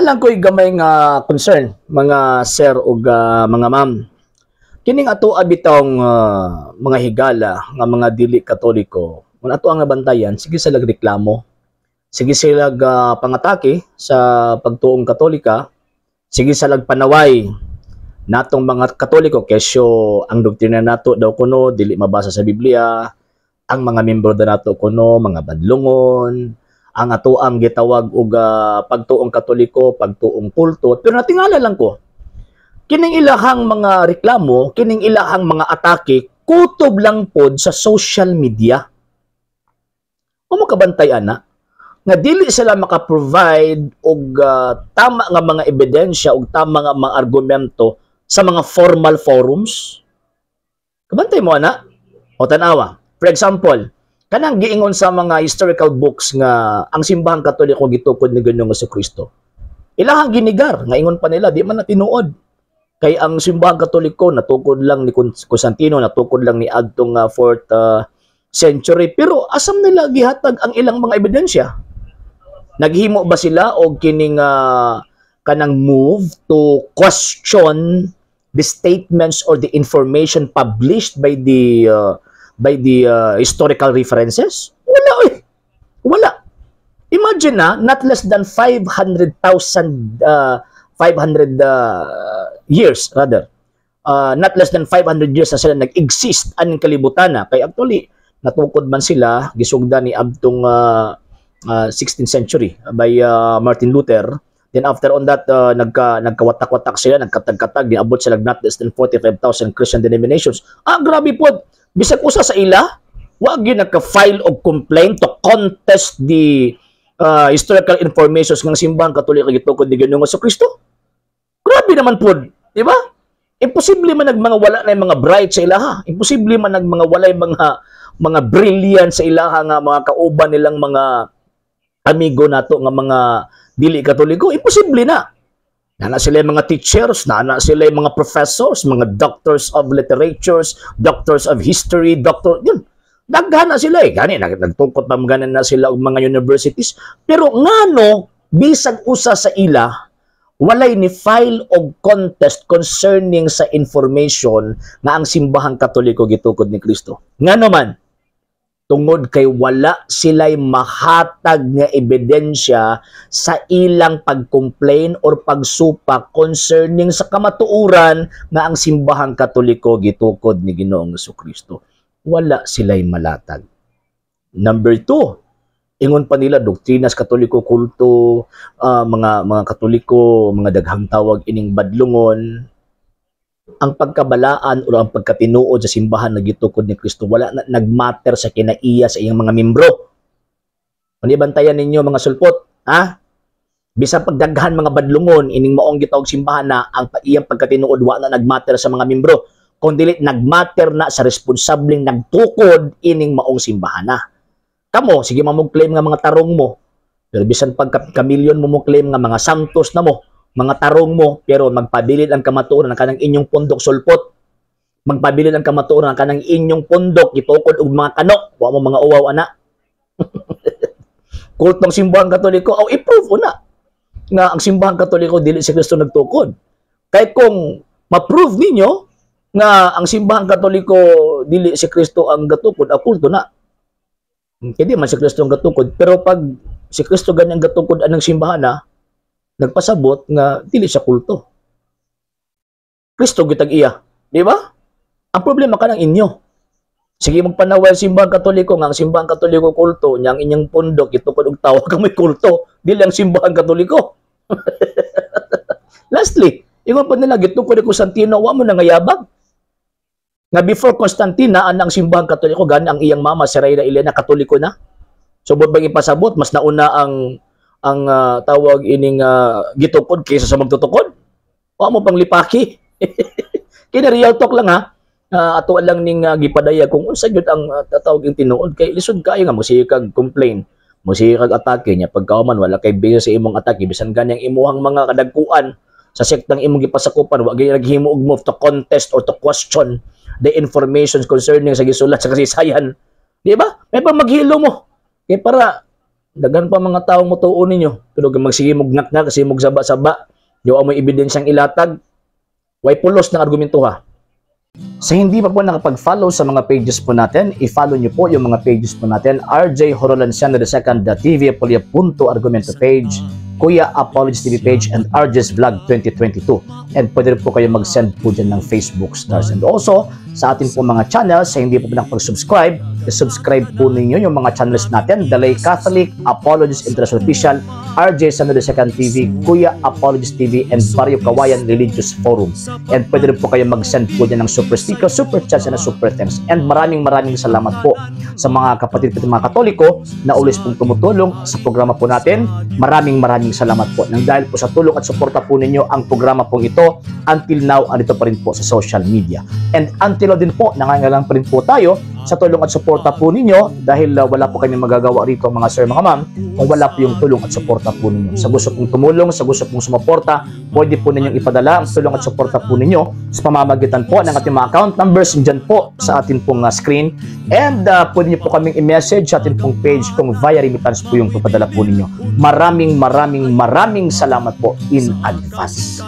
Naa lang ko'y gamay nga concern, mga sir ug mga ma'am. Kining ato bitawng mga higala nga mga dili Katoliko, kung ato ang nabantayan, sige sila reklamo. Sige sila pangatake sa pagtuong Katolika, sige sila panaway natong mga Katoliko kesyo ang doktrina nato daw kuno dili mabasa sa Biblia, ang mga membro daw nato kuno mga badlongon, ang ato ang gitawag og pagtuong Katoliko, pagtuong kulto. Pero natingala lang ko, kining ilahang mga reklamo, kining ilahang mga atake, kutob lang pod sa social media. Kung kabantay ana, nga dili sila maka-provide og tama nga mga ebidensya og tama nga mga argumento sa mga formal forums. Kabantay mo ana? O tanawa. For example, kanang giingon sa mga historical books nga ang Simbahang Katoliko gitukod ni Ginoong Kristo. Ilahang ginigar, nga ingon pa nila di man na tinuod. Kay ang Simbahang Katoliko natukod lang ni Constantino, natukod lang ni adtong 4th century. Pero asam nila gihatag ang ilang mga ebidensya? Naghimo ba sila og kining kanang move to question the statements or the information published by the historical references? Wala eh. Wala. Imagine na, not less than 500,000 500 years rather. Not less than 500 years na sila nag-exist aning kalibutan na. Kay actually, natukod man sila, gisugda ni adtong 16th century by Martin Luther. Then after on that, nagkawatak-watak sila, nagkatag-katag, niabot sila not less than 45,000 Christian denominations. Ah, grabe po. Bisag usa sa ila, wa gyud nagka-file og complaint to contest the historical informations ng Simbahang Katoliko gitukod ni Ginoong Kristo. Grabe naman pod, di ba? Imposible man nag mga wala na yung mga bright sa ilaha. Imposible man nag mga wala yung mga brilliant sa ilaha nga mga kauban nilang mga amigo nato nga mga dili Katoliko. Imposible na. Nana sila yung mga teachers, nana sila yung mga professors, mga doctors of literatures, doctors of history, doctor, yun. Daghan na sila eh. Gani, nagtungkot pa ganan na sila og mga universities. Pero ngano, bisag usa sa ila, walay ni file og contest concerning sa information nga ang Simbahang Katoliko gitukod ni Kristo? Ngano man? Tungod kay wala sila'y mahatag nga ebidensya sa ilang pag-complain or pagsupak concerning sa kamatuoran nga ang Simbahang Katoliko gitukod ni Ginoong Kristo. Wala sila'y malatag. Number two, ingon pa nila doktrinas Katoliko kulto, mga Katoliko, mga daghang tawag ining badlongon. Ang pagkabalaan o ang pagkatinuod sa simbahan na gitukod ni Kristo wala na nagmatter sa kinaiya sa iyang mga membro. Ano bantayan ninyo, mga sulpot, ha? Bisan pagdaghan mga badlongon ining maong gitawag simbahan na ang iyang pagkatinuod wa na nagmatter sa mga membro. Kung dili nagmatter na sa responsableng nagtukod ining maong simbahan na. Kamo, sige mo claim nga mga tarong mo. Pero bisan pag kamilyon mo mo claim nga mga santos na mo, mga tarong mo, pero magpabilin ang kamatuoran ang kanang inyong pundok, sulpot. Magpabilin ang kamatuoran ang kanang inyong pundok, gitukod og mga kano, wa mo mga uwaw ana. Kultong Simbahang Katoliko, aw i-prove una nga ang Simbahang Katoliko dili si Kristo nagtukod. Kay kung ma-prove ninyo nga ang Simbahang Katoliko dili si Kristo ang gatukod, ang kulto na. Hindi man si Kristo ang gatukod, pero pag si Kristo gani ang gatukod anang simbahan na, nagpasabot nga dili siya kulto. Kristo gitag iya, di ba? Ang problema ka ng inyo. Sige magpanaway Simbahang Katoliko nga ang Simbahang Katoliko kulto, nya ang inyong pundok itukod og tawo kang may kulto, dili ang Simbahang Katoliko. Lastly, ingon pa nila gitukod ni Constantino, wa mo na nga yabag. Nga before Constantina ang Simbahang Katoliko, gani ang iyang mama si Reyna Elena Katoliko na. So buot bang ipasabot mas nauna ang tawag ining gitukod kaysa sa magtutukod? Wa mo pang lipaki. Kini real talk lang ha. Ato lang ning gipadayag kung unsa gyud ang tawag ing tinuod kay lisod kaayo nga mosige kag complain, mosige kag atake niya pagkauman wala kay base sa imong atake, bisan gani ang imuhang mga kadagkuan sa sektang imong gipasakupan wa gyud naghimo og move to contest or to question the information concerning sa gisulat sa kasaysayan. Di ba? May pa maghilo mo. Kay para Daghan pa mga taong motuo ninyo. Pero kung magsige mog ngak-ngak, sige mog saba-saba, di mo ebidensyang ilatag, way pulos ng argumento ha. Sa hindi pa po nakapag-follow sa mga pages po natin, i-follow nyo po yung mga pages po natin: RJ Horolanciano II, TV Apolia Argumento page, Kuya Apologist TV page, and RJ's Vlog 2022. And pwede rin po kayo mag-send po dyan ng Facebook stars. And also, sa atin po mga channels, sa hindi po nakapag-subscribe, i-subscribe po ninyo yung mga channels natin: The Lay Catholic, Apologist International Official, RJ Sano II TV, Kuya Apologist TV, and Barrio Kawayan Religious Forum. And pwede rin po kayo mag-send po dyan ng super sticker, super chats, and super thanks. And maraming maraming salamat po sa mga kapatid po, mga Katoliko na always pong tumutulong sa programa po natin. Maraming maraming salamat po. Nang dahil po sa tulong at suporta po ninyo, ang programa pong ito until now andito pa rin po sa social media. And until now din po, nangangailangan pa rin po tayo sa tulong at suporta po ninyo dahil wala po kami magagawa rito, mga sir, mga ma'am, kung wala po yung tulong at suporta po ninyo. Sa gusto pong tumulong, sa gusto pong sumuporta, pwede po ninyong ipadala ang tulong at suporta po ninyo sa pamamagitan po ng ating mga account numbers dyan po sa atin pong screen. And pwede niyo po kaming i-message sa atin pong page kung via remittance po yung papadala po ninyo. Maraming maraming maraming salamat po in advance.